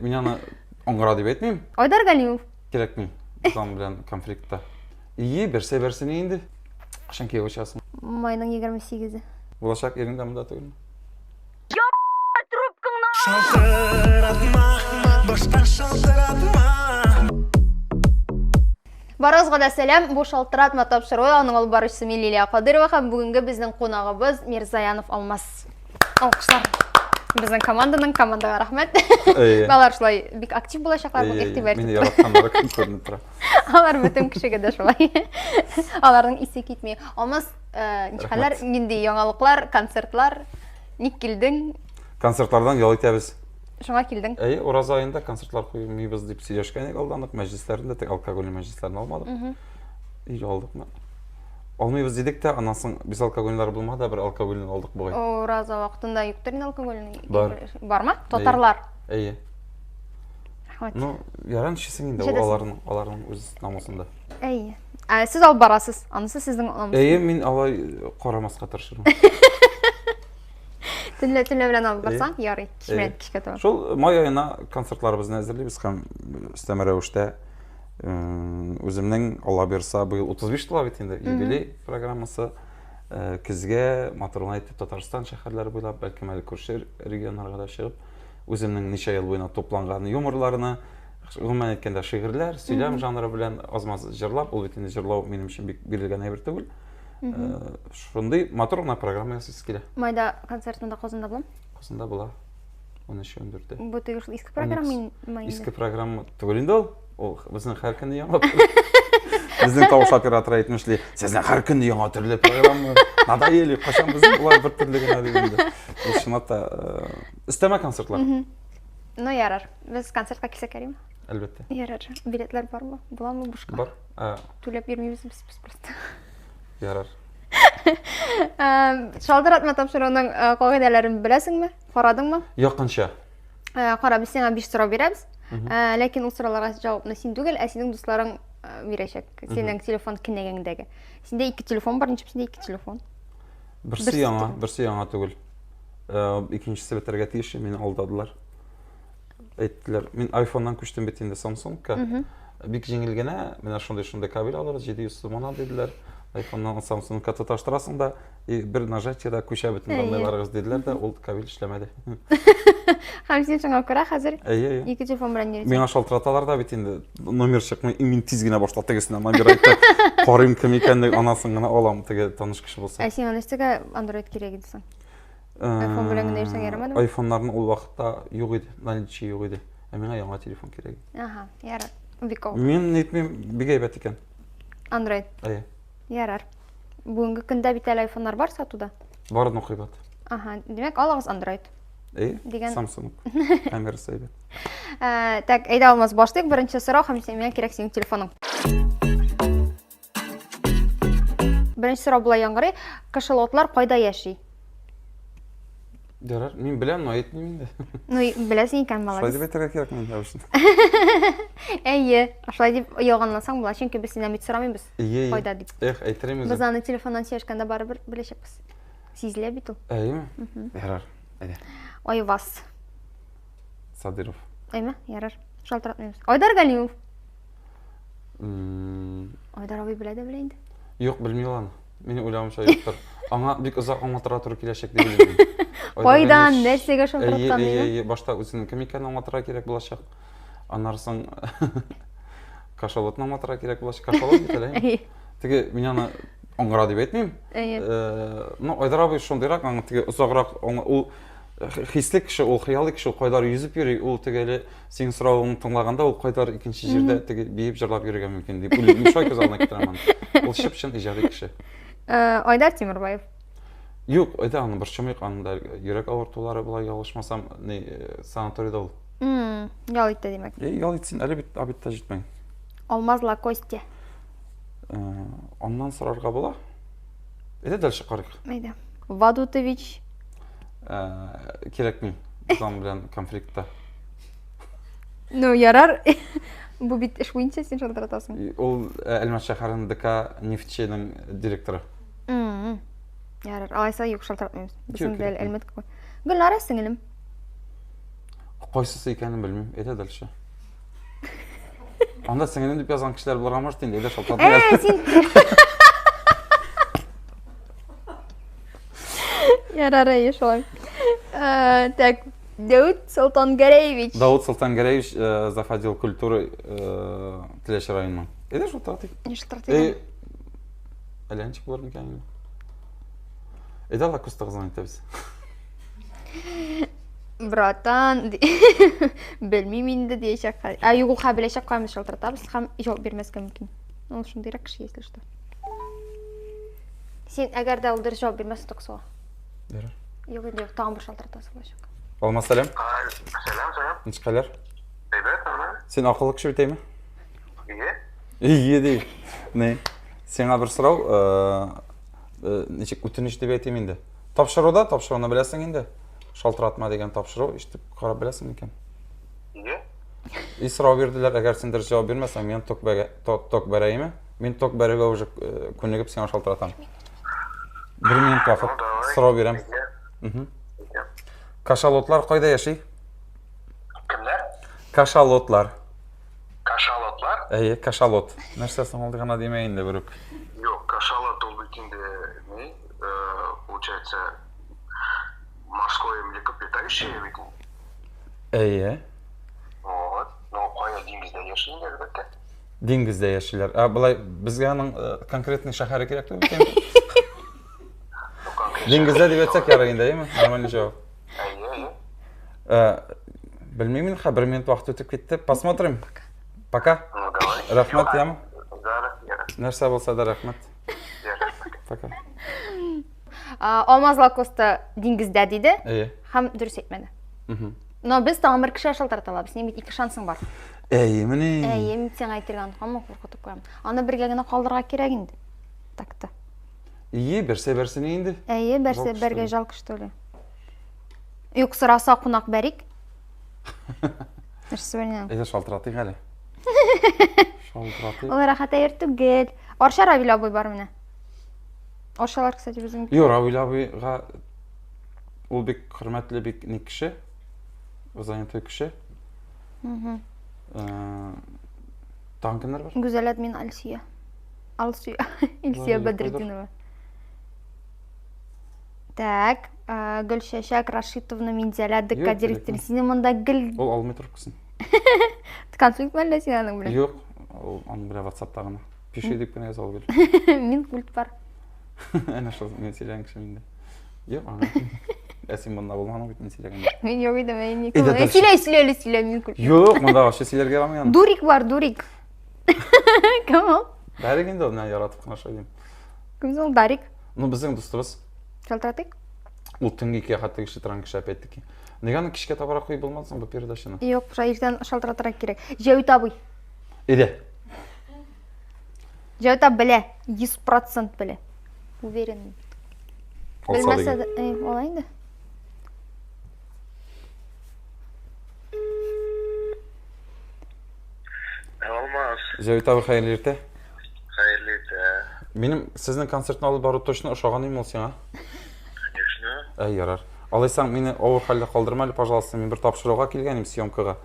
Мин аны аңгыра дип әйтмим. Айдар Галимов. Кирәкми. Без аның белән конфликтта. Ие, берсе берсене инде. Кашан кияүгә чыгасың? Майның 28-е. Булачак ирең дә монда түгелме? Шалтыратма, башка шалтыратма. Барыгызга да сәлам, бу Шалтыратма тапшыруы, аның алып баручысы мин Лилия Кадырова һәм бүгенге безнең кунагыбыз Мирзаянов Алмаз. Алкышлар. Безнең команданың командага рәхмәт. Әйе. Алар шулай бик актив булачаклар, бу Әйе, игътибар Мине итеп. яратканнары көн күренеп тора. Алар бөтен кешегә дә шулай. Аларның исе китми. Алмаз, э, ничек хәлләр, Рәхмәт. нинди яңалыклар, концертлар? Ник килдең? Концертлардан ял итәбез. Шуңа килдең. Әйе, ураза аенда концертлар куймыйбыз дип сөйләшкән идек алдан ук, мәҗлесләрне дә, тек алкогольле мәҗлесләрне алмадык. Или алдыкмы? Алмыйбыз дидек тә, аннан соң безалкогольләр булмады, бер алкогольне алдык бугай. Ураза вакытында юктыр инде алкогольне. Бар. Бармы? Татарлар. Әйе. Рәхмәт. Ну, яран эчәсең инде, ул Эчәсең. аларның, аларның үз намусында. Әйе. Ә сез алып барасыз. Анысы сезнең намус. Әйе, мин алай карамаска тырышырмын. Төнлә төнлә белән алып барсаң, ярый. Кич белән Әйе. кичкә таба. Шул май аена концертларыбызны әзерлибез һәм өстәмә рәвештә үземнең Алла бирса быел 35 тула бит инде юбилей программасы көзгә матур гына итеп Татарстан шәһәрләре буйлап, бәлкем әле күрше регионнарга да чыгып, үземнең ничә ел буена тупланган юморларны, гомумән әйткәндә шигырьләр, сөйләм жанры белән аз-маз җырлап, ул бит инде җырлау минем өчен бик бирелгән әйбер түгел. Шундый матур гына программа ясыйсы килә. Майда концерт монда Казанда буламы? Казанда була. 13-14. Бу теге шул иске программа инде. Иске программа түгел инде ул. Ул безнең һәр көнне яңа. Безнең тавыш операторы әйтмешли, сезнең һәр көнне яңа төрле программа. Надоели, кашан безнең болар бер төрле генә дип инде. Ул чынлап та өстәмә концертлар. Ну, ярар. Без концертка килсәк ярыймы? Әлбәттә. Ярар. Билетлар бармы? Буламы бушка? Бар. Түләп йөрмибез без, без просто. Ярар. Шалтыратма тапшыруның кагыйдәләрен беләсеңме? Карадыңмы? Якынча. Кара, без сиңа 5 сорау бирәбез. Ләкин ул сорауларга җавапны син түгел, ә синең дусларың бирәчәк. Синең телефон кенәгәңдәге. Синдә ике телефон бар, ничек синдә ике телефон? Берсе яңа, берсе яңа түгел. Икенчесе бетәргә тиеш, мине алдадылар. Әйттеләр, мин iPhone-нан күчтем бит инде Samsung-ка. Бик җиңел генә, менә шундый-шундый кабель алыгыз, 700 сумына диделәр. iPhone-нан Samsung-ка тоташтырасың да, и бер нажатиеда күчә бөтен данныйларыгыз диделәр дә, ул кабель эшләмәде. Һәм син шуңа күрә хәзер Әйе, әйе. ике телефон белән йөрисең. Миңа шалтыраталар да бит инде, номер чыкмый, и мин тиз генә башлап тегесенә номер әйтеп, карыйм кем икәнлеген, анасын гына алам, теге таныш кеше булса. Ә сиңа нәрсәгә Android кирәк иде соң? iPhone белән генә йөрсәң ярамадымы? Айфоннарның ул вакытта юк иде, наличие юк иде. Ә миңа яңа телефон кирәк иде. Ага, ярар. Бик ул. Мин әйтмим, бик әйбәт икән. Android. Әйе. Ярар. Бүгенге көндә бит әле айфоннар бар сатуда. Бар, но кыйбат. Ага, димәк, алыгыз Android. Әйе, Дигән- Samsung. Камерасы әйбәт. Ә, так, әйдә Алмаз, башлыйк. Беренче сорау һәм син миңа кирәк синең телефоның. Беренче сорау болай яңгырый. Кашалотлар кайда яши? Ярар, мин беләм, но әйтмим инде. Ну, беләсең икән, Шулай молодец. дип әйтергә кирәк мин обычно. Әйе, шулай дип ялганласаң була, чөнки без синнән бит сорамыйбыз. Әйе, әйе. Кайда дип. Эх, әйтер идем Без үзем. аны телефоннан сөйләшкәндә барыбер беләчәкбез. Сизелә бит ул. Әйеме? Ярар, әйдә. Айваз. Садыров. Әйме? Ярар. Шалтыратмыйбыз. Айдар Галимов. Айдар абый белә дә белә инде. Юк, белми ул аны. Минем уйлавымча юктыр. Аңа бик озак аңлатырга туры киләчәк дип уйлыйм. Кайдан, нәрсәгә шалтыраткан Әйе, әйе, башта үзенең кем икәнен аңлатырга кирәк булачак. Аннары соң кашалотны аңлатырга кирәк булачак. Кашалот бит әле. Әйе. Теге мин аны аңгыра дип әйтмим. Әйе. Ну, Айдар абый шундыйрак, аңа теге озаграк ул хисле кеше, ул хыялый кеше, ул кайлар йөзеп йөри, ул теге әле синең соравыңны тыңлаганда ул кайлар икенче җирдә теге биеп җырлап йөрергә мөмкин дип уйлыйм. Мин шулай күз алдына китерәм аны. Ул чып-чын иҗади кеше. Айдар Тимербаев. Юк, әйдә аны борчымыйк, аның да йөрәк авыртулары була, ялгышмасам, ни, санаторийда ул. Ял итте, димәк. Е, ял итсен, әле бит обед та җитмәгән. Алмаз Лакосте. Аннан сорарга була. Әйдә дальше карыйк. Әйдә. Вадутович. Кирәкми. Без аның белән конфликтта. Ну, ярар. Бу бит эш буенча син шалтыратасың. Ул Әлмәт шәһәренең ДК нефтьченең директоры. Ярар, алайса юк шалтыратмыйбыз. Безнең дә кирәкми. Әлмәт какой. Гөлнара сеңелем. Кайсысы икәнен белмим. Әйдә дальше. Анда сеңелем дип язган кешеләр булырга может инде, әйдә шалтыратып. Ә, син Ярар, әйе, шулай. Э, так, Дәүд Солтангәрәевич. Дауд Солтангәрәевич э, зав. Отдел культуры э, Теләче районының. Әйдә шалтыратыйк. Не шалтыратыйк. Әллә ничек булыр микән инде? Әйдә Лакоста кызын әйтәбез. Братан, белмим инде диячәк. Ә юк, ул хәзер беләчәк, каян шалтыратабыз һәм җавап бирмәскә мөмкин. Ул шундыйрак кеше, если что. Син әгәр дә ул дөрес җавап бирмәсә, ток суга. Ярар. Юк инде, юк, тагын бер шалтыратасы булачак. Алмаз, сәлам. Сәлам, сәлам. Ничек хәлләр? Әйбәт, нормально. Син акыллы кеше бит, әйме? Ие. Ие ди. Не? Сиңа бер сорау, э, э, ничек үтенеч дип әйтим инде. Тапшыруда, тапшыруны беләсең инде. Шалтыратма дигән тапшыру, ишетеп карап беләсең микән? Ие. И сорау бирделәр, әгәр син дөрес җавап бирмәсәң, мин ток бәрә, ток, ток бәрәйме? Мин ток бәрүгә уже э, күнегеп сиңа шалтыратам. Бер минут вакыт Ну, давай. сорау бирәм. Ие. Мгм. Ие. Кашалотлар кайда яши? Кемнәр? Кашалотлар. Кашалотлар? Әйе, кашалот. Нәрсә соң ул гына димә инде берүк. Юк, кашалот ул бит инде ни, э, получается, морское млекопитающее бит. Әйе. Вот. Ну, кая диңгездә яши инде, әлбәттә. Диңгездә яшиләр. Ә былай безгә аның э, конкретный шәһәре кирәк түгел бит инде. Ну, конкретно. Диңгездә дип әйтсәк ярый инде, әйеме? Нормальный җавап. Әйе, әйе. Э, белмим инде, бер минут вакыт үтеп китте. Посмотрим. Пока. Ну, давай. Рәхмәт, яме. Да, ярар. Нәрсә булса да рәхмәт. Ярар. Пока. Алмаз Лакоста диңгездә диде Әйе. һәм дөрес әйтмәде. Мгм. Но без тагын бер кешегә шалтырата алабыз. Синең бит ике шансың бар. Әйе, менә. Әйе, мин сиңа әйтергә онытканмын, куркытып куям. Аны бергә генә калдырырга кирәк инде. Так-то. Ие, берсе берсене инде. Әйе, берсе Жалко, что бергә ли? жалко, что ли. Юк, сораса кунак бәрик. Нәрсә белән? Әйдә шалтыратыйк әле. Шалтыратыйк. Ул рәхәт әйер түгел. Арча Равил абый бар менә. Арчалар, кстати, безнең. Юк, Равил абыйга ул бик хөрмәтле, бик ни кеше. Занятой кеше. Э, Тагын кемнәр бар? Гүзәл админ Альсия. Алсия. Илсия Юк, Бәдретдинова. Так, э, Гөлчәчәк Рашитовна Минзәлә ДК Юк, директоры. кирәкми. Синең монда гел Ул алмый трубкасын. конфликт мәллә син аның белән? Юк, ул аның белән WhatsAppта гына. Пиши дип кенә яза ул гел. Мин культ бар. Әнә шул мин сөйләгән кеше инде. Юк, аңа. Ә син монда булмадың бит мин сөйләгәндә. Мин юк идем, әй Әйдә, Николай. дальше. Сөйлә, сөйлә, әле сөйлә, мин культ. Юк, монда вообще сөйләргә ярамый аны. Дурик бар, дурик. Кем ул? Дарик инде ул, менә яратып кына шулай дим. Кем ул Дарик? Ну, безнең дустыбыз. Шалтыратыйк. Ул төнге икегә хәтле эшли торган кеше опять-таки. Нигә аны кичкә табарак куеп булмады соң бу передачаны? Юк, шулай иртән шалтыратырга кирәк. Җәвит абый. Әйдә. Җәвит абый белә, 100% белә. Уверен. Алса Белмәсә дигән. дә, әй, ала инде. Алмаз, Җәвит абый, хәерле иртә. хәерле иртә. Минем сезнең концертны алып бару точно ошаган идеме ул сиңа? Конечно. Әй, ярар. Алайсаң, мине авыр хәлдә калдырма әле, пожалуйста. Мин бер тапшыруга килгән идем, съемкага.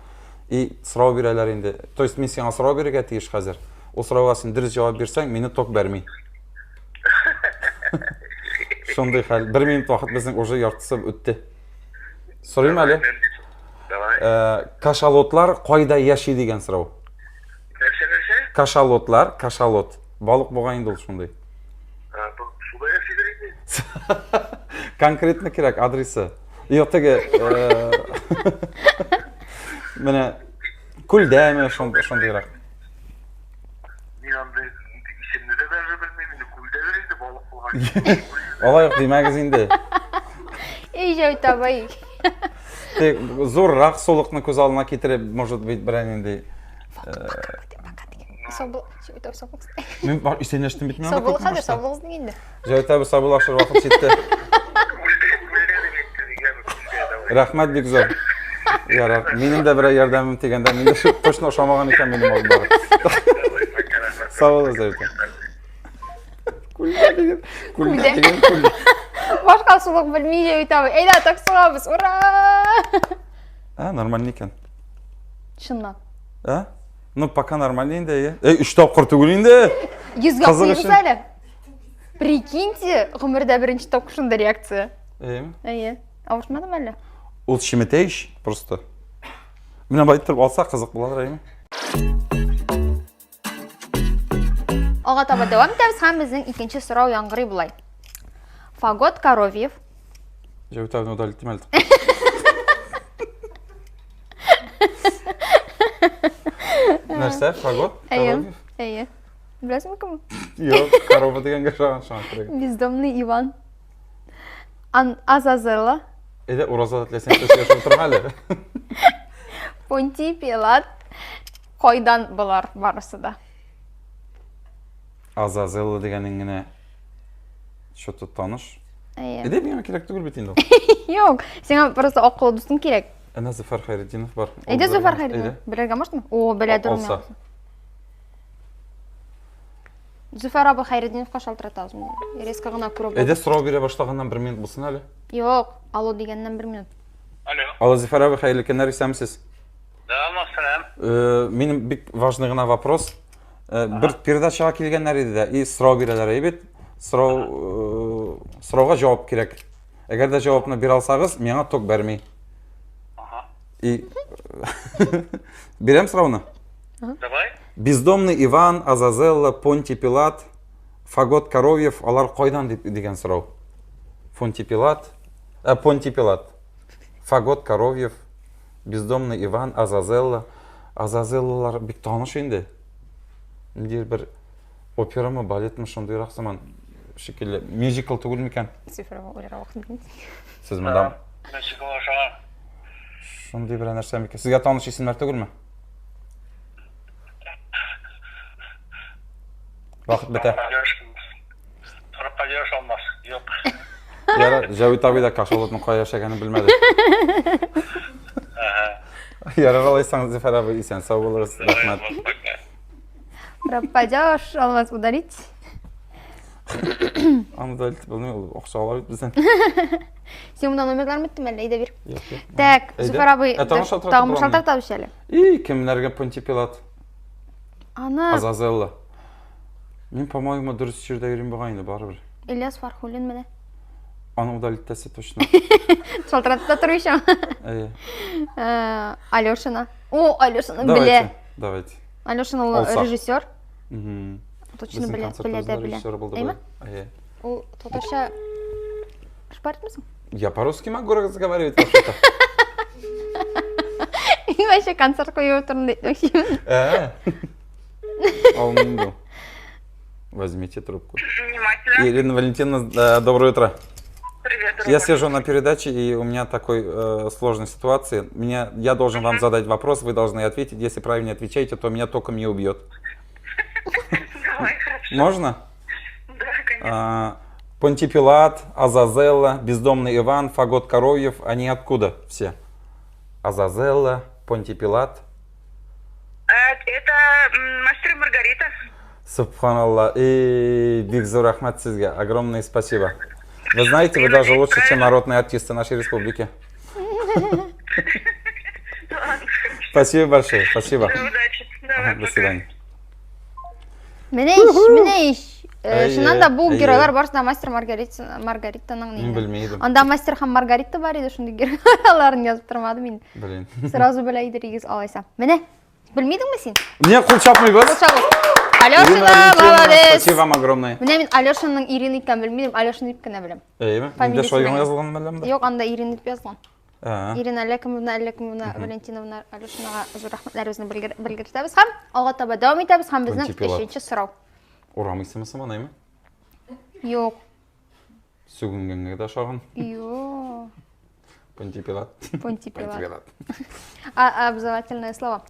И сорау бирәләр инде. То есть мин сиңа сорау бирергә тиеш хәзер. Ул сорауга син дөрес җавап бирсәң, мине ток бәрми. Шундый хәл. Бер минут вакыт безнең уже яртысы үтте. Сорыйм әле. Давай. Э, кашалотлар кайда яши дигән сорау. Нәрсә, нәрсә? Кашалотлар, кашалот. Балык бугай инде ул шундый. Суда яшидер инде. Конкретно кирәк адресы. Юк, теге э, менә күлдәме шундыйрак. Мин андый исемне дә даже белмим инде. Күлдәдер инде балык булган. Алай ук димәгез инде. Эй, Җәвит абый. Тик зуррак сулыкны күз алдына китереп, может быть, берәр нинди Сау бул, Җәвит абый, сау булыгыз. Мин бар исәнләштем бит мин Сау анда бул, күпме хәзер башта. сау булыгыз инде. Җәвит абый саубуллашыр вакыт җитте. Күлдә, күлдә дип әйтте, дигән, күлдә, давай. Рәхмәт бик зур. Ярар. Минем дә берәр ярдәмем тигәндә, мин дә шул точно ошамаган икән минем алып барып. Давай, пока, рәхмәт. Сау булыгыз, Җәвит абый. Күлдә дигән, күлдә Күлдә. дигән күлдә. Башка сулык белми Җәвит абый. Әйдә, так сугабыз. Ура! Ә, нормально икән. Чынлап. Ә? Ну, пока нормально инде, әйе. Эй, өч тапкыр түгел инде. Йөзгә Кызык куегыз өчен. әле. Прикиньте, гомердә беренче тапкыр шундый реакция. Әйеме? Әйе. Авыртмадымы әллә? Ул чеметә ич, просто. Менә болай иттереп алса кызык буладыр, әйеме? Алга таба дәвам итәбез һәм безнең икенче сорау яңгырый болай. Фагот Коровьев. Җәвит абыйны удалить итим әле. Нәрсә? Фагот? Әйе. Коровьев? Әйе. Беләсеңме кем ул? Юк, корова дигәнгә ошаган шуңа күрә. Бездомный Иван. Ан Азазелла. Әйдә, ураза да теләсәң, сөйләшеп утырма әле. Понтий Пилат. Кайдан болар барысы да? Азазелла дигәнең генә что-то таныш. Әйе. Әйдә, миңа кирәк түгел бит инде ул. Юк, сиңа просто акыллы дустың кирәк. Әнә Зөфәр Хәйретдинов бар. Ул Әйдә белергә Зөфәр может. Хәйретдинов. Әйдә. Белергә можетмы? О, белә Алса. дурмый. Зөфәр абый Хәйретдиновка шалтыратабыз менә. Резко гына күреп. Әйдә сорау бирә башлаганнан бер минут булсын әле. Юк, алло дигәннән бер минут. Алло. Алло, Зөфәр абый, хәерле көннәр, исәнмесез. Да, сәлам. Э, минем бик важный гына вопрос. Э, бер передачага килгәннәр иде дә, и сорау бирәләр әйе бит. Сорау э, сорауга җавап кирәк. Әгәр дә җавапны бирә алсагыз, миңа ток бәрми. Ага. И бирәм сорауны. Давай. Бездомный Иван, Азазелла, Понти Пилат, Фагот Коровьев, алар кайдан дип дигән сорау. Фонти Пилат, э, Понти Пилат. Фагот Коровьев, Бездомный Иван, Азазелла. Азазеллалар бик таныш инде. Ниндидер бер операмы, балетмы шундыйрак сыман шикелле. Мюзикл түгел микән? Цифрага уйларга вакыт бетми. Сез монда Мюзикл ошаган. шундый бер нәрсә микән? Сезгә таныш исемнәр түгелме? Вакыт бетә. Пропадешь, Алмаз. Юк. Ярар, Җәвит абый да кашалотның кая яшәгәнен белмәде. Ярар, алайсаң, Зөфәр абый, исән сау булыгыз. Рәхмәт. Пропадешь, Алмаз, удалить. Аны удалить булмый, ул акча ала бит бездән. Син монда номерлар беттеме әллә? Әйдә бир. Юк, юк. Так, Әйдә. Зөфәр абый, Ә, тагын шалтыратып тагын буламы? шалтыратабыз әле. И, кемнәргә Понти Пилат? Аны Азазелла. Мин, по-моему, дөрес җирдә йөрим бугай инде, барыбер. Ильяс Фархуллин менә. Аны удалить итәсе точно. Шалтыратып та тор еще. Әйе. Э, Алешина. О, Алешина белә. Давайте, давайте. Алешина ул Алсак. режиссер. Мгм. Точно Безнең белә, концертыбызда белә дә белә. режиссер булды Әйме? быел. Әйе. Ул татарча шпаритмы соң? Я по-русски могу разговаривать вообще-то. Мин вообще концерт куеп утырдым дип әйтмәкчемен. Ә. Алмыйм бу. Возьмите трубку. Внимательно. Ирина Валентиновна, э, доброе утро. Привет, Я сижу на передаче, и у меня такой э, сложной ситуации. Меня, я должен вам задать вопрос, вы должны ответить. Если правильно отвечаете, то меня током не убьет. Давай, хорошо. Можно? Да, конечно. А, Понти Пилат, Азазелла, Бездомный Иван, Фагот Коровьев, они откуда все? Азазелла, Понти Пилат. Это мастер и Маргарита. Субханалла. И бик зур рәхмәт сезгә. Огромное спасибо. Вы знаете, вы даже лучше, чем народные артисты нашей республики. Спасибо большое. Спасибо. Удачи. Ага, До свидания. Менә ич, менә ич. Э, Әйе, Чыннан да бу әйе. геройлар барысы да мастер Маргарита Маргаританың Мин ни. белми идем. Анда мастер һәм Маргарита бар иде, шундый геройларын язып тормадым инде. Блин. Сразу белә иде Ригиз алайса. Менә, белмидеңме син? Мне кул чапмыйбыз. Кул чабыгыз. Ирина Алешина, Валентиновна, молодец. Спасибо вам огромное. Менә мин Алешинаның Ирина икәнен белмидем, Алешина дип кенә беләм. Әйеме? Миндә Фамилиясе шулай белән. язылган мәллә монда? Юк, анда Ирина дип язылган. Ә. Ирина Алековна, Алековна, Валентиновна Алешинага зур рәхмәтләребезне белгертәбез һәм алга таба дәвам итәбез һәм безнең Понти Пилат. өченче сорау. Урам исеме сыман, әйме? Юк. Сүгенгәнгә дә ошаган. Юк. Понти Пилат. Понти Пилат. Понти Пилат. А, обзывательное слово.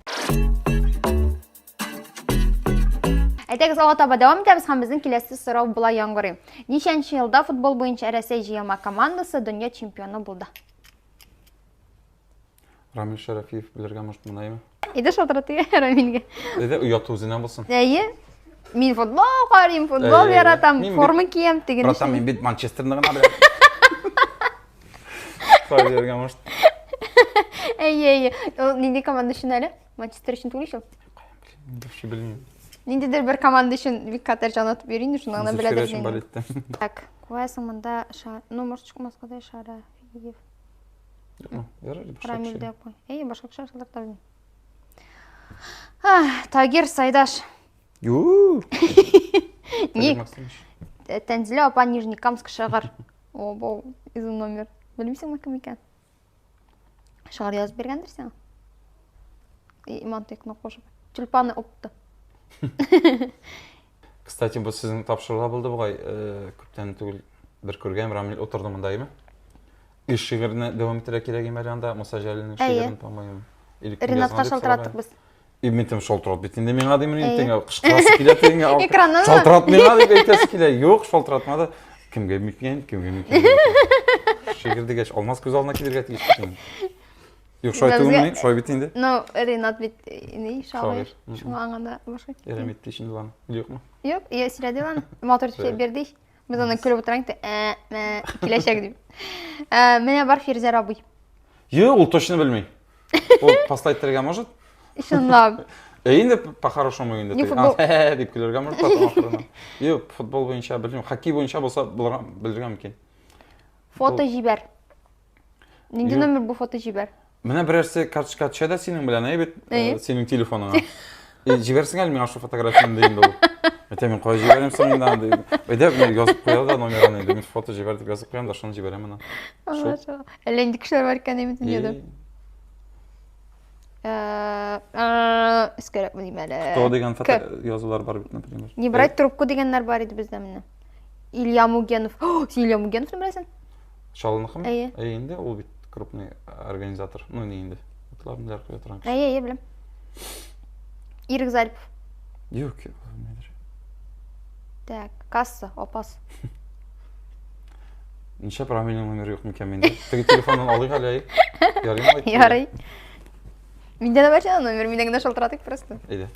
Әйдәгез алга таба дәвам итәбез һәм безнең киләсе сорау болай яңгырый. Ничәнче елда футбол буенча Рәсәй җыелма командасы дөнья чемпионы булды? Рамил Шәрәфиев белергә может моны әйме? Әйдә шалтыратыйк Рамилгә. Әйдә ояты үзеннән булсын. Әйе. Мин футбол карыйм, футбол Әйе, яратам, мин бит- форма киям, тегене. Братан, мин бит Манчестерны гына беләм. Шулай дияргә может. Әйе, әйе. Ул нинди команда өчен әле? Манчестер өчен түгел ич ул. Вообще белмим. Ниндидер бер команда өчен бик катер җан атып йөри инде, шуны гына Зөлфирә беләдер өчен инде. болеть итте. Так, куясың монда ша... Ну, может, чыкмаска да Шарафиев. Юкмы? Ярар, башка Рамил кеше. дә куй. Әйе, башка кеше шалтырата белмим. Ах, Тагир Сайдаш. Ю. Ник? Тәнзилә апа Нижнекамск шәһәр. О, бу изун номер. Белмисеңме кем икән? Шигырь язып биргәндер сиңа. И мантыйкны кушып. Тюльпаны опты. Кстати, бу сезнең тапшыруда булды бугай, э, күптән түгел бер күргән Рамил утырды монда, әйеме? И шигырьне дәвам итәргә кирәк име әле анда, Муса Җәлилнең шигырен, по-моему. Ренатка шалтыраттык без. И мин тем шалтырат бит инде миңа дим, мин тиңә кычкырасы килә тиңә. Экраннан Шалтырат миңа дип әйтәсе килә. Юк, шалтыратмады. Кемгә микән, кемгә микән? Шигырь дигәч, Алмаз күз алдына килергә тиеш бит. Юк, шулай түгелме? Шулай бит инде. Ну, Ренат бит ни шагыйрь. Шуңа аңа да башка. Әрәм итте инде аны. Юкмы? Юк, я сөйләде аны. Матур итеп бирде. Без аны көлеп утырам, ә, киләчәк дип. Менә бар Фирзәр абый. Юк, ул точно белми. Ул послать итәргә может? Чынлап. Ә инде по-хорошему инде. Не футбол. Дип көлергә может потом ахырына. Юк, футбол буенча белмим. Хоккей буенча булса белергә мөмкин. Фото җибәр. Нинди номер бу фото җибәр? Менә берәрсе карточка төшә дә синең белән, әй бит, синең телефоныңа. Җибәрсең әле миңа шул фотографияне ди инде ул. Әйтәм, мин кая җибәрим соң инде аны ди. Әйдә, мин язып куя да номерын инде. Мин фото җибәр дип язып куям да, шуны җибәрәм ана. Шул. Әллә нинди кешеләр бар икән әйме дөньяда. Өскәрәк меним әле. Кто дигән фото язулар бар бит, например. Не брать трубку дигәннәр бар иде бездә менә. Илья Мугенов. Син Илья Мугеновны беләсең? Чаллыныкымы? Әйе. Әйе инде, ул бит крупный организатор. Ну, не инде. Утлар ниләр куя торган кеше. Әйе, әйе, беләм. Ирек Зарипов. Юк, нидер. Так, касса, апас. Ничә Рамилнең номеры юк микән миндә? Теге телефоннан алыйк әле, әй. Ярыймы алай? Ярый. Миндә дә бар шул номер, миндә генә шалтыратыйк просто. Әйдә.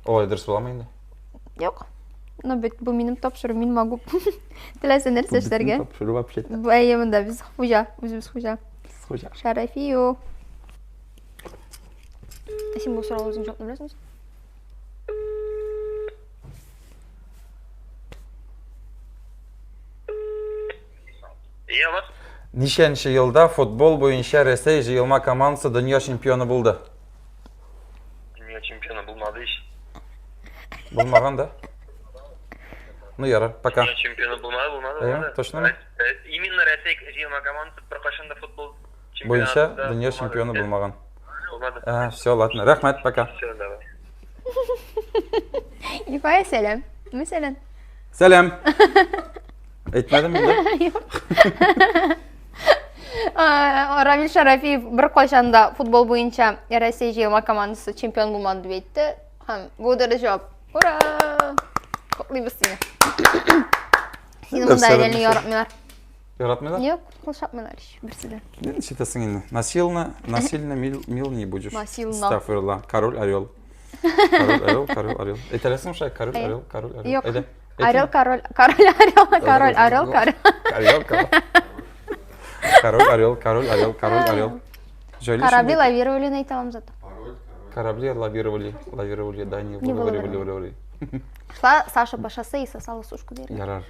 Олай дөрес буламы инде? Юк. Но бит бу минем тапшыру, мин могу теләсә нәрсә эшләргә. Тапшыру вообще. Бу әйе монда без хуҗа, үзебез хуҗа. Хуҗа. Шарафию. Ә син бу сорауга үзең җавапны беләсеңме? Иә, вот. Ничәнче елда футбол буенча Рәсәй җыелма командасы дөнья чемпионы булды? Дөнья чемпионы булмады ич. Булмаган да? Ну, ярар, пока. Дөнья чемпионы булмады, булмады, Әйе, булмады. точно мы? Именно Рәсәй җыелма командасы беркайчан да футбол Буенча дөнья чемпионы булмаган. Булмады. А, все, ладно. Рәхмәт, пока. Все, давай. Ифая сәлам. Мәсәлән. Сәлам. Әйтмәдем инде. Рамил Шарафиев бер кайчан да футбол буенча Россия җыелма командасы чемпион булмады дип әйтте. Һәм бу дөрес җавап. Ура! Котлыйбыз сине. Сине монда әллә яратмыйлар. Яратмыйлар? Юк, кул чапмыйлар ич, берсе дә. Нинди читәсең инде? Насилно, насильно мил, мил не будешь. Насилно. Астагфирулла. Король орел. Король орел, король орел. Әйтәләсең шулай, король орел, король орел. Юк. Әйдә. Орел, король, король, орел, король, орел, король. Орел, король. Король, орел, король, орел, король, орел. Җайлы Корабли лавировали әйтә алам зато. Корабли лавировали, лавировали, да, не Не лавировали. Шла Саша по шоссе и сосала сушку дерева. Ярар.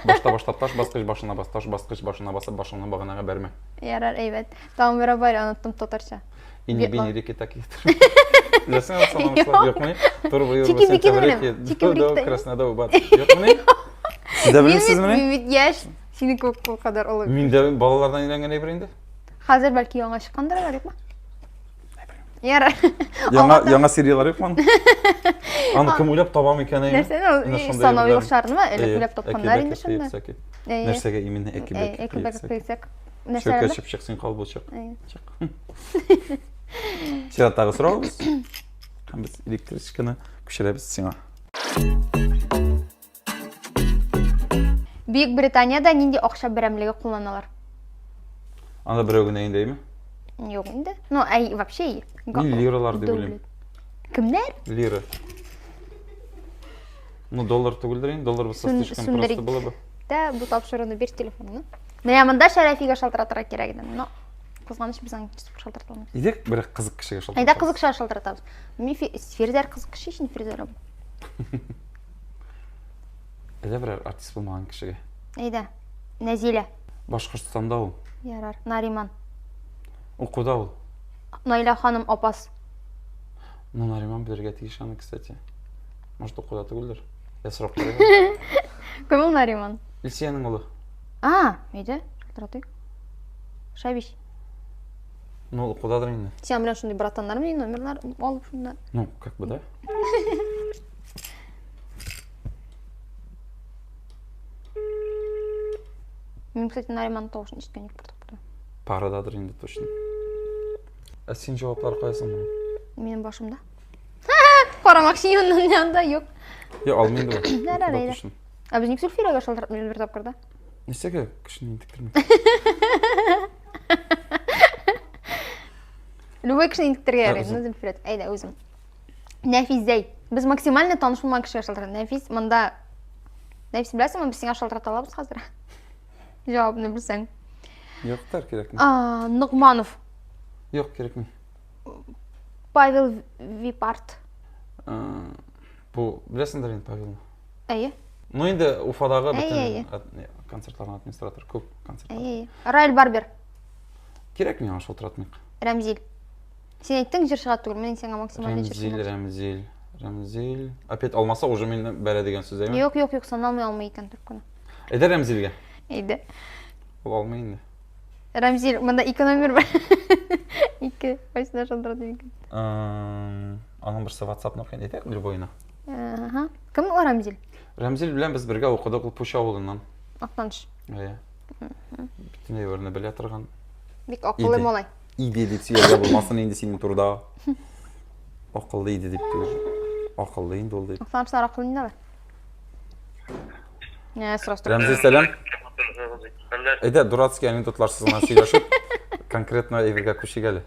Башта башлап таш баскыч башына бас, таш баскыч башына басып башыңны баганага бәрмә. Ярар, әйбәт. Тагын бер бар, оныттым татарча. Ини бини реки так Беләсеңме санамышлар юкмы? Тур быел Чики-бикини беләм. Чики-бики. Краснодар бар. Юкмы? Сез дә белмисезмени? Мин бит яшь, синеке ул кадәр олы. Мин дә балалардан өйрәнгән әйбер инде. Хәзер бәлки яңа чыккандыр алар, юкмы? Ярар. Яңа яңа сериялар юкмы? Аны кем уйлап таба микән әйме? Нәрсәне ул санау юлчарнымы? Элек уйлап тапканнар инде шунда. Нәрсәгә именно әкибәк? Әкибәк кыйсак. Нәрсәгә? Чык чык син кал бу чык. Чык. Чираттагы сорауыбыз. Һәм без электричканы күчерәбез сиңа. Бөек Британиядә нинди акча берәмлеге кулланалар? Анда берәү генә инде, әйме? Юк инде. Ну, әй, вообще. Мин лиралар дип уйлыйм. Кемнәр? Лира. Ну, доллар түгелдер инде, доллар булса слишком просто было бы. Да, бу тапшыруны бир телефоныңны. Менә монда Шәрәфигә шалтыратырга кирәк иде. Но. кызганыч, без аңа икенче тапкыр шалтырата алмыйбыз. Әйдә, бер кызык кешегә шалтыратабыз. Әйдә, кызык кешегә шалтыратабыз. Мин Фирзәр кызык кеше өчен Фирзәр абый. Әйдә берәр артист булмаган кешегә. Әйдә. Нәзилә. Башкортстанда ул. Ярар. Нариман. Укуда ул. Наилә ханым апас. Ну, Нариман белергә тиеш аны, кстати. Может, укуда түгелдер. Я сорап карыйм. Кем ул Нариман? Илсиянең улы. А, әйдә, шалтыратыйк. Шабиш. Ну, укудадыр инде. Син белән шундый братаннар мени номерлар алып шунда. Ну, как бы, да. Мин, кстати, Нариман тавышын ишеткән юк бер тапкыр. Парададыр инде точно. Ә син җаваплар каясың моның? Минем башымда. Карамакчы инде анда юк. Я алмыйм инде. Ярар, әйдә. Ә без ник Зөлфирәгә шалтыратмыйбыз бер тапкыр да? Нәрсәгә кешене интектерми? Любой кешене интектерергә ярый, ну Зөлфирә. Әйдә, үзем. Нәфис Зәй. Без максимально таныш булмаган кешегә шалтыратабыз. Нәфис монда Нәфис беләсеңме, без сиңа шалтырата алабыз хәзер. Җавабны белсәң. Юк, тар кирәкми. А, Ногманов. Юк, кирәкми. Павел Випарт. Бу беләсеңдер инде Павелны. Әйе. Ну инде Уфадагы бөтен концертларның администраторы күп концертлар. Әйе. Райл Барбер. Кирәкми аңа шалтыратмыйк. Рәмзил. Син әйттең җырчыга түгел, мин сиңа максималь җырчы. Рәмзил, Рәмзил, Рәмзил. Опять алмаса уже мине бәрә дигән сүз әйме? Юк, юк, юк, саналмый алмый икән трубканы. Әйдә Рәмзилгә. Әйдә. Ул алмый инде. Рәмзил, монда ике номер бар. Ике. Кайсына шалтыратып икән? Аның берсе WhatsApp нокы инде, әйдә любойына. Ага. Кем ул Рәмзил? Рәмзил белән без бергә укыдык, ул Пучы авылыннан. Актаныш. Әйе. Бөтен әйберне белә торган. Бик акыллы малай. Иде дип сөйләргә булмасын инде синең турыда. Акыллы иде дип түгел. Акыллы инде ул дип. Актанышлар акыллы инде алар. Не, сорашты. Рәмзи, сәлам. Әйдә, дурацкий анекдотларсыз гына сөйләшеп, конкретно әйбергә күчик әле.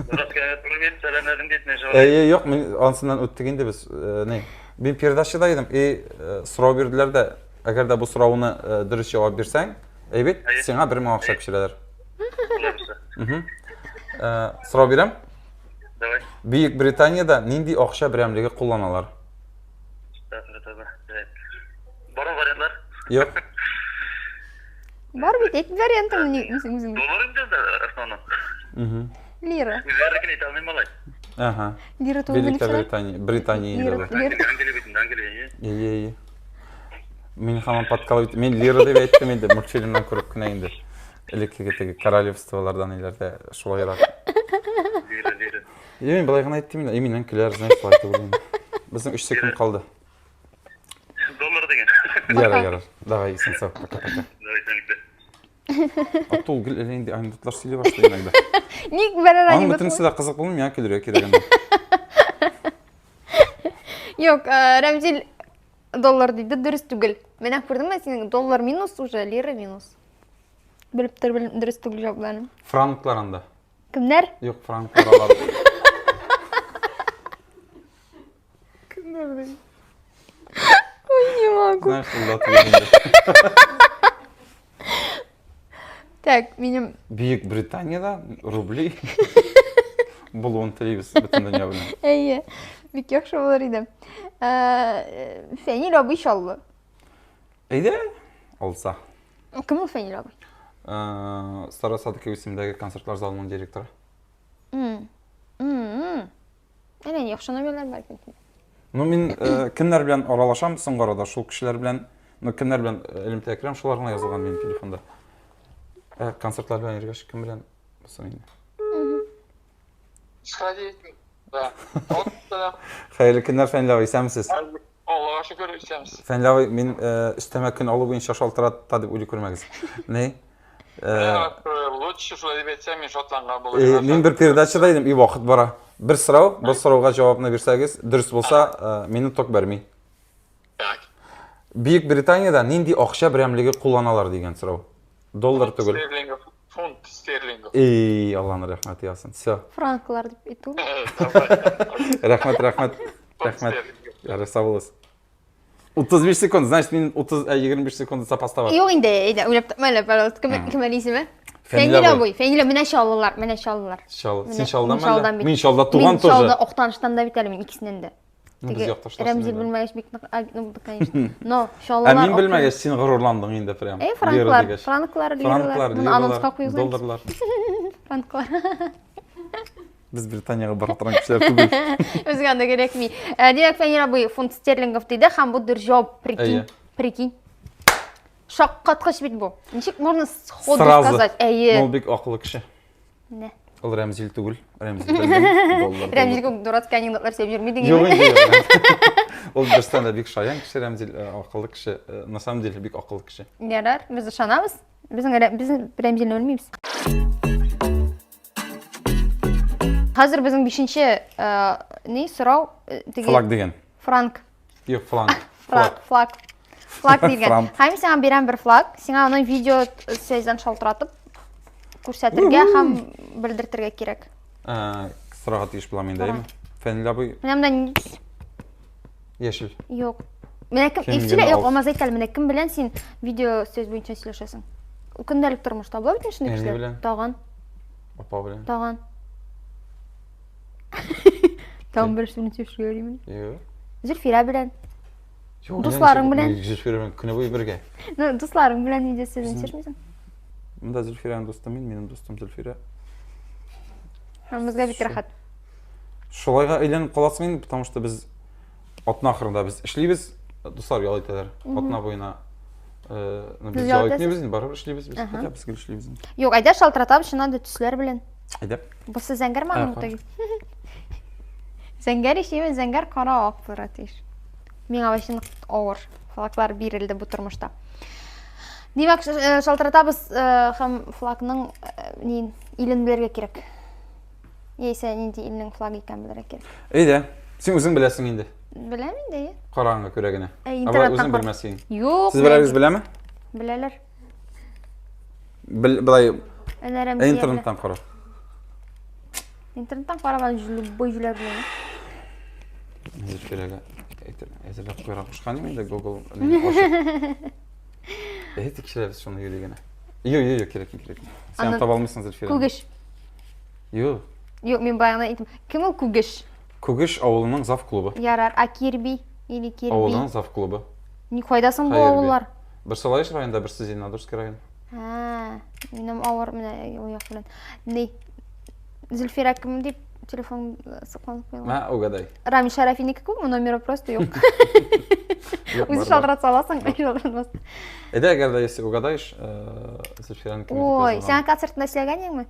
Дурацкий анекдот мин сәламләдем дип мен жавап. Әйе, юк, мин ансыннан үттек инде без. Э, не, мин передачада идем, и э, сорау бирделәр дә, әгәр дә бу сорауны э, дөрес җавап бирсәң, әйбәт, сиңа 1000 акча күчерәләр. Э, сорау бирәм. Давай. Бөек Британиядә нинди акча берәмлеге кулланалар? Бармы вариантлар? Юк. Бар бит, әйт вариантыңны ни үзең үзең. Доллар инде основном. Угу. Лира. Үзләренекен әйтә алмыйм малай. Ага. Лира түгел Великобритания, Британия инде бу. Англия бит инде, Англия. Ие, ие. Мин һаман подкалып мин Лира дип әйттем инде, мультфильмнан күреп кенә инде. Элеккеге теге королевстволардан иләрдә шулайрак. Лира, Лира. Е, мин былай гына әйттем инде. Миннән көләр, знаешь, шулай түгел инде. Безнең 3 секунд калды. Доллар дигән. Ярар, ярар. Давай, исән сау. Пока, пока. Давай, исәнлектә. А то ул гел әллә нинди анекдотлар сөйли башлый иногда. Ник берәр Аның анекдот? бөтенесе дә кызык булмый, миңа көлергә кирәк анда. Юк, э, Рәмзил доллар диде, дөрес түгел. Менә күрдеңме, синең доллар минус уже, лира минус. Белеп тор, дөрес түгел җавапларын. Франклар анда. Кемнәр? Юк, франклар алар. Кемнәр ди? Ой, не могу. Знаешь, ул да түгел инде. Так, минем Бөек Британиядә рубли булуын телибез бөтен дөнья белән. Әйе, бик яхшы булыр иде. Э, Фәнил абый Чаллы. Әйдә, алса. Кем ул Фәнил абый? Э, Старый Садыков исемендәге концертлар залының директоры. Әллә ни яхшы номерлар бар икән. Ну, мин э, кемнәр белән аралашам соңгы арада, шул кешеләр белән, ну, кемнәр белән э, элемтәгә керәм, шулар гына язылган минем телефонда. Ә концертлар белән йөргәч, кем белән булсын инде. Сходить, да. Вот, да. Хәерле көннәр, Фәнил абый, исәнмесез? Аллага шөкер, исәнмесез. Фәнил абый, мин э, өстәмә көн алу буенча шалтырата дип уйлый күрмәгез. Ни? Э, лучше шулай дип әйтсәң, мин шатланган булыр идем. Мин бер передачада идем, и вакыт бара. Бер сорау, бу сорауга җавапны бирсәгез, дөрес булса, э, мине ток бәрми. Так. Бөек Британиядә нинди акча берәмлеге кулланалар дигән сорау. Доллар түгел. Стерлингов, фунт стерлингов. Эй, Алланың рәхмәте яусын. Все. Франклар дип әйтү. Рәхмәт, рәхмәт. Рәхмәт. Ярар, сау булыгыз. 35 секунд, значит, мин 30, 25 секунд запаста бар. Юк инде, әйдә, уйлап тапма әле, пожалуйста. Кем, кем әле исеме? Фәнил абый, Фәнил менә чаллылар, менә чаллылар. Чал. Син чаллыданмы әллә? Мин чаллыда туган тоже. Мин чаллыда Актаныштан да бит әле мин икесеннән дә. Ну, без якташлар. Рәмзил белмәгәч бик нык обидно булды, конечно. Но чаллылар. Ә мин белмәгәч син горурландың инде прям. Әй, франклар, франклар, лиралар. Моны анонска куегыз. Долларлар. Франклар. Без Британиягә бара торган кешеләр түгел. Безгә анда кирәкми. Э, димәк, Фәнил абый фунт стерлингов диде һәм бу дөрес җавап, прикинь. Прикинь. Шаккаткыч бит бу. Ничек можно сходу сказать? Әйе. Ул бик акыллы кеше. Менә. Ул Рәмзил түгел. Рәмзил белдем. Рәмзил күп дурацкий анекдотлар сөйләп йөрми дигән. Юк инде. Ул дөрестән дә бик шаян кеше Рәмзил, э, акыллы кеше. Э, на самом деле бик акыллы кеше. Ярар, без ышанабыз. Безнең без Рәмзилне белмибез. Хәзер безнең бишенче э, ни сорау теге Флаг дигән. Франк. Юк, фланг. Флаг, флаг. Флаг дигән. Һәм сиңа бирәм бер флаг. Сиңа аны видео связьдан шалтыратып күрсәтергә һәм белдертергә кирәк. Ә, сорарга тиеш булам инде, әйеме? Фәнил абый. Менә монда нинди Яшел. Юк. Менә кем, сөйлә, юк, Алмаз әйт әле, менә кем белән син видео связь буенча сөйләшәсең? Көндәлек тормышта була бит шундый кешеләр. Тагын. Апа белән. Тагын. Тагын бер шуны сөйләшергә йөрим. Юк. Зөлфирә белән. Юк, Дусларың белән. Зөлфирә белән көне буе бергә. Ну, дусларың белән видео связь сөйләшмисең? Монда Зөлфирәнең дусты мин, минем дустым Зөлфирә. Безгә бик рәхәт. Шулайга әйләнеп каласың инде, потому что без атна ахырында без эшлибез, дуслар ял итәләр. Атна буена э, ну, без ял итмибез, инде барыбер эшлибез без. Хотя без гел эшлибез. Юк, әйдә шалтыратабыз, чыннан да төсләр белән. Әйдә. Бусы зәңгәр маның теге. Зәңгәр ишеме, зәңгәр кара ак булырга тиеш. Миңа вообще нык авыр флаглар бирелде бу тормышта. Димәк, э, шалтыратабыз э, һәм флагның э, илен белергә кирәк. Яисә нинди илнең флагы икәнен белергә кирәк. Әйдә, син үзең беләсең инде. Беләм инде, әйе. Караңгы күрә генә. Ә, интернеттан үзең белмәсең. Юк. Сез берәрегез беләме? Беләләр. Бел, былай Әнә Рәмзия. Интернеттан кара. Интернеттан карап, аны любой җүләр белә. Зөлфирәгә әзерләп куярга кушкан идем инде Google ачып. Әй, тикшерәбез шуны юри генә. Юк, юк, юк, кирәкми, кирәкми. Син таба алмыйсың Зөлфирәне. Күгеш. Юк. Юк, мин баягына әйттем. Кем ул Күгеш? Күгеш авылының зав клубы. Ярар, а Кирби или Кирби? Авылның зав клубы. Ни кайда соң бу авыллар? Берсе Лаеш районында, берсе Зеленодольский район. Ә, минем авыр менә ул як белән. Ни? Зөлфирә кем дип телефон сакланып куелган. Мә, угадай. Рамил Шарафинеке күпме номеры просто юк. Үзе шалтыратса аласың, шалтыратмас. Әйдә, әгәр дә если угадаешь, Зөлфирәнең кем Ой, син концертында сөйләгән идеңме?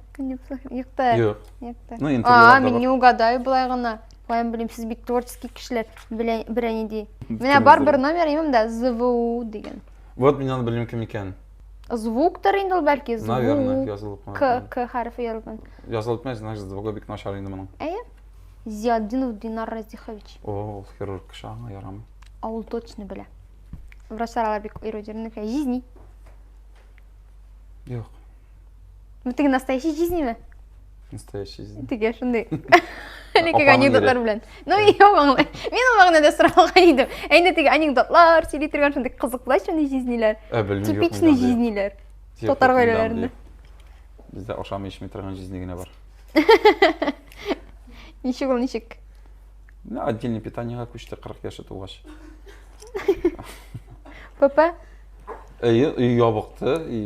Юк та. Юк. Юк та. Ну, интервьюларда А, мин не угадаю болай гына. Каян белим, сез бик творческий кешеләр, белә берәни ди. Менә бар бер номер имем дә ЗВУ дигән. Вот мин аны белмим кем икәнен. Звуктыр инде ул бәлки, звук. Наверное, язылып. К, К хәрефе язылган. Язылып бетмәс, значит, звугы бик начар инде моның. Әйе. Зиятдинов Динар Разихович. О, ул хирург кеше, аңа ярамый. А ул точно белә. Врачлар алар бик эрудированный, жизни. Юк. Бу теге настоящий жизниме? Настоящий жизнь. Теге шундый. Элеккеге анекдотлар белән. Ну, юк, аңлай. Мин ул мәгънәдә соралган идем. Ә инде теге анекдотлар сөйли торган шундый кызыклы шундый жизниләр. Ә, белмим, юк, Типичный жизниләр. Татар гаиләләрендә. Бездә ашамый эчми торган жизни генә бар. Ничек ул, ничек? Ну, отдельный питаниега күчте 40 яше тулгач. ПП? Әйе, ябыкты, и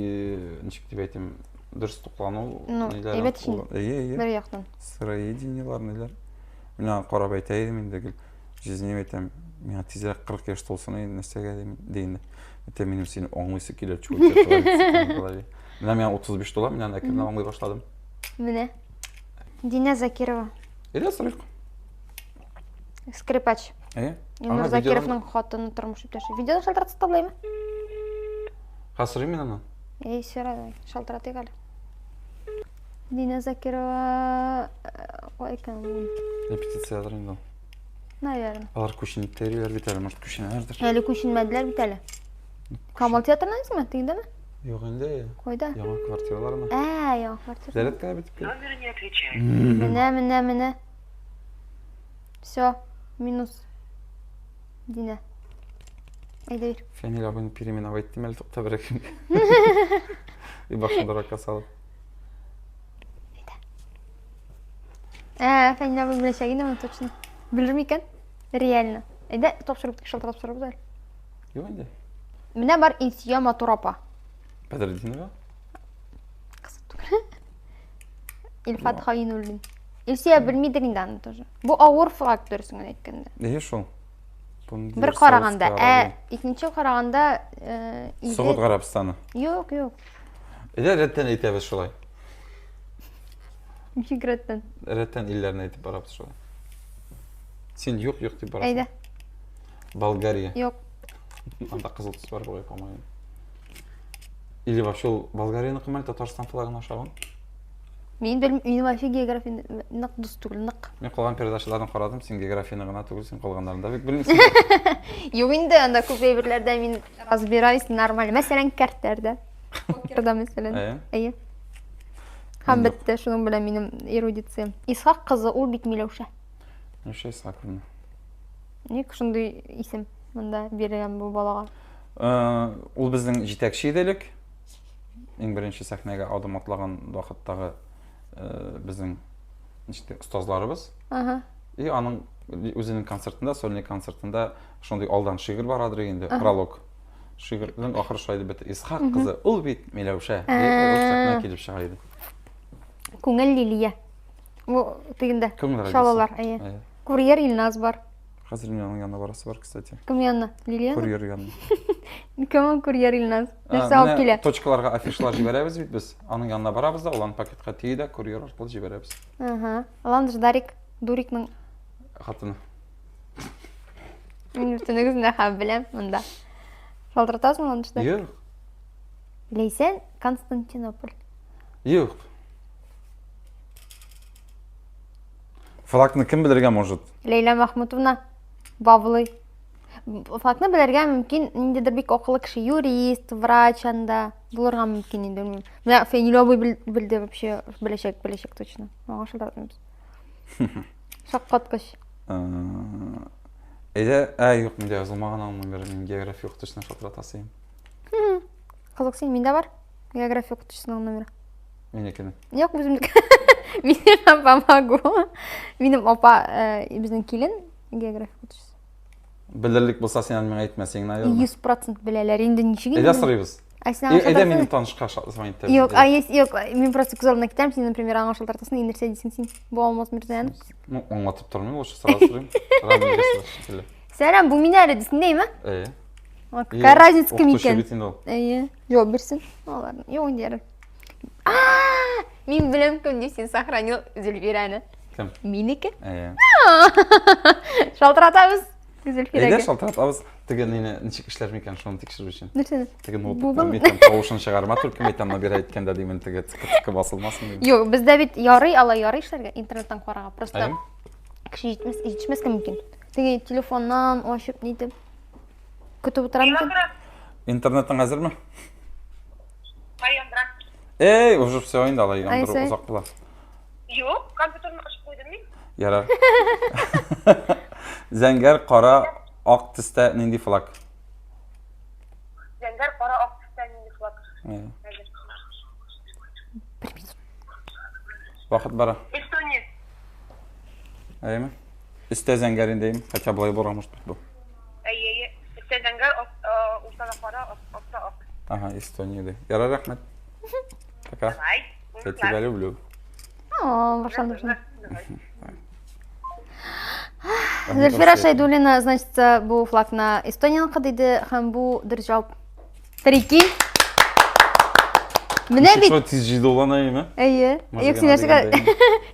ничек дип әйтим, дөрес туклану Ну, әйбәт инде. Әйе, әйе. Бер яктан. Сыроедениелар, ниләр. Мин аңа карап әйтә идем инде гел. Жизнем әйтәм, миңа тизрәк 40 яшь тулсын инде, нәрсәгә дим, ди инде. Әйтәм, минем сине аңлыйсы килә, чего у тебя творится в голове. Менә миңа 35 тула, мин аны әкренләп аңлый башладым. Менә. Динә Закирова. Әйдә, сорыйк. Скрипач. Әйе. Илнур Закировның хатыны тормыш иптәше. Видеода шалтыратса та булаймы? Хәзер сорыйм мин аннан. Әй, сора давай. Шалтыратыйк әле. Динә Закирова кай икән ул? Репетициядер инде ул. Наверное. Алар күченеп тә йөриләр бит әле, может, күченәләрдер. Әле күченмәделәр бит әле. Камал театрына дисеңме? Тегендәме? Юк инде. Кайда? Яңа квартираларына. Ә, яңа квартира. Зарядка бетеп килә. Номер не отвечает. Менә, менә, менә. Все, минус. Динә. Әйдә бир. Фәнил абыйны переименовать иттем әле, тукта бер И башын дуракка салып. Ә, Фәнил абый беләчәк инде моны точно. Белер микән? Реально. Әйдә, тапшырып, шалтыратып сорарбыз әле. Юк инде. Менә бар Инсия матур апа. Бәдретдинова? Кызык түгел. Илфат Хаинуллин. Илсөя белмидер инде аны тоже. Бу авыр флаг дөресен генә әйткәндә. Әйе шул. Бер караганда, ә икенче караганда, э, Согуд Гарәбстаны. Юк, юк. Әйдә рәттән әйтәбез шулай. Ничек рәттән? Рәттән илләрне әйтеп барабыз шулай. Син юк, юк дип барасың. Әйдә. Болгария. Юк. Анда кызыл төс бар бугай, по-моему. Или вообще ул Болгарияныкымы әле Татарстан флагына ошаган? Мин белмим, минем вообще география нык дус түгел, нык. Мин калган передачаларны карадым, син географияне гына түгел, син калганнарын да бик белмисең. Юк инде, анда күп әйберләрдә мин разбираюсь нормально. Мәсәлән, кәртләрдә. Покерда, мәсәлән. Әйе. Әйе. Һәм Юк. бетте, шуның белән минем эрудициям. Исхак кызы, ул бит Миләүшә. Миләүшә Исхаковна. Ник шундый исем монда бирелгән бу балага? Э, ул безнең җитәкче иде элек. Иң беренче сәхнәгә адым атлаган вакыттагы э, безнең ничек остазларыбыз. Ага. И аның үзенең концертында, сольный концертында шундый алдан шигырь барадыр инде, пролог. Шигырьнең ахыры шулай дип бетә. Исхак кызы, ул бит Миләүшә. Дип сәхнәгә килеп чыга иде. Күңел Лилия. Бу тегендә. Күңел радиосы. Шалалар, әйе. Әйе. Курьер Илназ бар. Хәзер мин аның янына барасы бар, кстати. Кем янына? Лилия? Курьер янына. Кем ул курьер Илназ? Ә, Нәрсә алып менә килә? Точкаларга афишалар җибәрәбез бит без. Аның янына барабыз да, ул аны пакетка төйи дә, курьер аркылы җибәрәбез. Ага. Ландыш Дарик, Дурикның Хатыны. Мин бөтенегезне дә хәб беләм монда. Шалтыратасың Ландыш Дарик? Юк. Ләйсән Константинополь. Юк. Флагны кем белергә может? Ләйлә Махмутовна Бавлый. Флагны белергә мөмкин, ниндидер бик акыллы кеше, юрист, врач анда булырга мөмкин инде, белмим. Менә Фәнил абый белде вообще, беләчәк, беләчәк точно. Аңа шалтыратмыйбыз. Шаккаткыч. Э, әйдә, ә юк, миндә язылмаган аның номеры, мин география укытучысына шалтыратасы идем. Кызык син, миндә бар география укытучысының номеры. Минекене. Юк, үземнеке. Мин сиңа помогу. Минем апа, э, безнең килен география укытучысы. Белерлек булса, син аны миңа әйтмәсең, наверное. 100% беләләр. Инде ничек инде? Әйдә сорыйбыз. Ә син аңа Әйдә шалтыратсың? минем танышка звонить итәбез. Юк, а есть, юк, мин просто күз алдына китерәм, син, например, аңа шалтыратасың, и нәрсә дисең син? Бу Алмаз Мирзаянов. Ну, аңлатып тормыйм, лучше сразу сорыйм. Сразу нигә сораш шикелле. Сәлам, бу мин әле дисең, дәйме? Әйе. Какая разница кем Укытучы икән? бит инде ул. Әйе. Җавап бирсен. Алар. Юк инде ярар. А, мин беләм кем дип син сохранил Зөлфирәне. Кем? Минеке. Әйе. Шалтыратабыз Әйдә Зөлфирәгә. шалтыратабыз. Теге нине ничек эшләр микән, шуны тикшерү өчен. Нәрсәне? Теге Google. ноутбуктан мин тавышын чыгарма, только мин әйтәм, набирай әйткәндә димен теге цыкы-цыкы басылмасын дим. Юк, бездә бит ярый, алай ярый эшләргә, интернеттан карарга. Просто Әйе. кеше җитмәс, җитешмәскә мөмкин. Теге телефоннан ачып нитеп көтеп утыра микән? Интернетың әзерме? Ай, яндыра. Эй, уже все инде алай яндыру Ай, озак була. Юк, компьютерны ачып куйдым мин. Ярар. Зәңгәр, кара, ак төстә нинди флаг? Зәңгәр, кара, ак төстә нинди флаг? Әйе. Хәзер. Бер минут. Вакыт бара. Эстония. Әйеме? Өстә зәңгәр инде, әйеме? Хотя болай булырга может быть бу. Әйе, әйе. Өстә зәңгәр, уртада кара, аста ак. Ага, Эстония ди. Ярар, рәхмәт. Пока. Давай. Я тебя люблю. О, башланды, башланды. Зөлфирә Шәйдуллина, значит, бу флагны Эстонияныкы диде һәм бу дөрес җавап. Прикинь. Менә бит. Шулай тиз җыйды ул аны, әйеме? Әйе. Юк, син нәрсәгә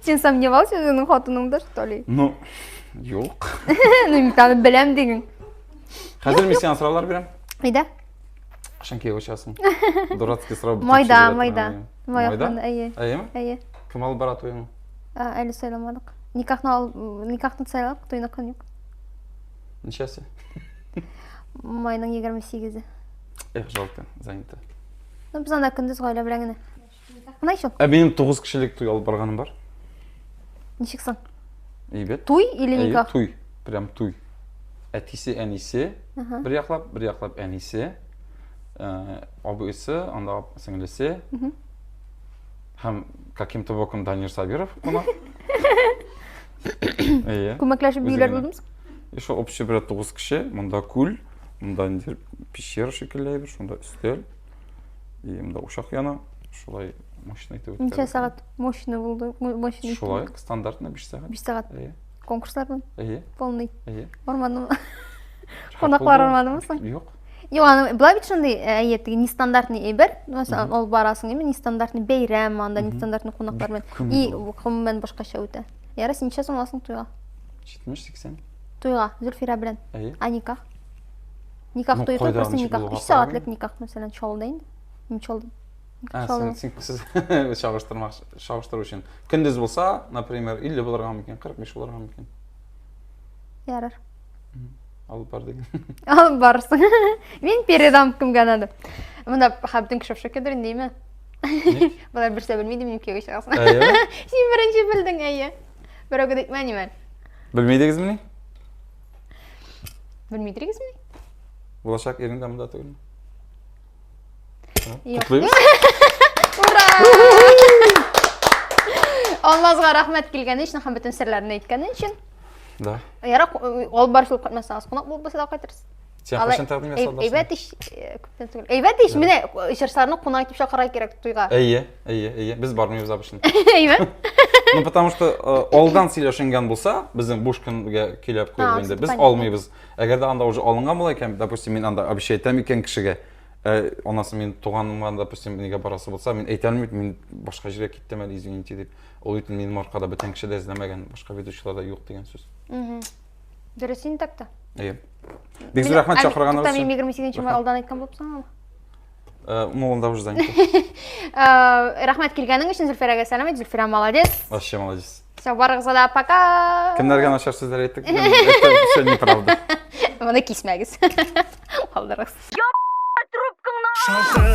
син сомневался үзеңнең хатыныңда, что ли? Ну, юк. Ну, мин аны беләм диген. Хәзер мин сиңа сораулар бирәм. Әйдә. Кашан кияүгә чыгасың? Дурацкий сорау. Майда, майда. Май Майда? ахырында, әйе. Әйеме? Әйе. Кем алып бара туеңны? Әле сайламадык. Никахны ал, никахны сайладык, туйныкын юк. Ничәсе? Майның 28-е. Эх, жалко, занято. Ну, без анда көндез гаилә белән генә. Кына ич ул. Ә минем 9 кешелек туй алып барганым бар. Ничек соң? Әйбәт. Туй или Әйе, никах? Туй. Прям туй. Әтисе, әнисе бер яклап, бер яклап әнисе, э, абыйсы, анда сеңлесе. Һәм каким-то боком Данир Сабиров кунак. Әйе. Күмәкләшеп Үзе биюләр генә. булдымы? И шул общий бер 9 кеше, монда күл, монда ниндидер пещера шикелле әйбер, шунда өстәл. И монда учак яна. Шулай мощный итеп Ничә үткәрдек. сәгать мощный булды? Мощный. Шулай, стандартный 5 сәгать. 5 сәгать. Әйе. Конкурслар белән Әйе, полный. әйе. Бармадымы? Рәхәт Кунаклар булды. бармадымы соң? Юк. Юк, аны болай бит шундый, әйе, теге нестандартный әйбер. Мәсәлән, алып барасың, әйме, нестандартный бәйрәм, анда нестандартный кунаклар белән. Бик күңелле И булды. гомумән башкача үтә. Ярар, син ничә сум аласың туйга? 70-80. Туйга, Зөлфирә белән. Әйе. А никах? Никах Ну, туй кайда просто ничек никах. булуга 3 сәгатьлек карамый. никах, мәсәлән, Чаллыда инде. Мин Чаллыда. А, Чаллыда. син, син, сез чагыштырмак, чагыштыру өчен. Көндез булса, например, 50 булырга мөмкин, 45 булырга мөмкин. Ярар. Алып бар диген. Алып барырсың. Мин передам кемгә надо. Монда бөтен кеше в шокедыр инде, әйме? Болар берсе белми ди, минем кияүгә чыгасың. Әйе. Син беренче белдең, әйе. Берәүгә дә әйтмә нимә. Белмидегезмени? Белмидегезмени? Булачак ирең дә монда түгелме? Юк. Котлыйбыз. Ура! Алмазга рәхмәт килгәне өчен һәм бөтен серләрне әйткәне өчен. Да. Ярак, алып барыш булып кайтмасагыз, кунак булып булса да кайтырсыз. Син кайчан тәкъдим ясадың? Әйбәт иш, күптән түгел. Әйбәт иш, менә җырчыларны кунак итеп чакырырга кирәк туйга. Әйе, әйе, әйе. Без бармыйбыз обычно. Әйме? Ну, потому что алдан сөйләшенгән булса, безнең буш көнгә көйләп куелып инде, без алмыйбыз. Әгәр дә анда уже алынган була икән, допустим, мин анда обещать итәм икән кешегә, анасы мин туганымга, допустим, нигә барасы булса, мин әйтә алмыйм, мин башка җиргә киттем әле, извините дип. Ул бит минем аркада бүтән кеше дә эзләмәгән, башка ведущийлар да юк дигән сүз. Дөрес инде так та. Әйе. Бик зур рәхмәт чакырганыгыз өчен. Мин 28 май алдан әйткән булып соң. Ну, анда уже занято. Рәхмәт килгәнең өчен Зөлфирәгә сәлам әйт. Зөлфирә молодец. Вообще молодец. Все, барыгызга да пока. Кемнәргә начар сүзләр әйттек, это все неправда. Моны кисмәгез. Калдырыгыз. Шалтыр.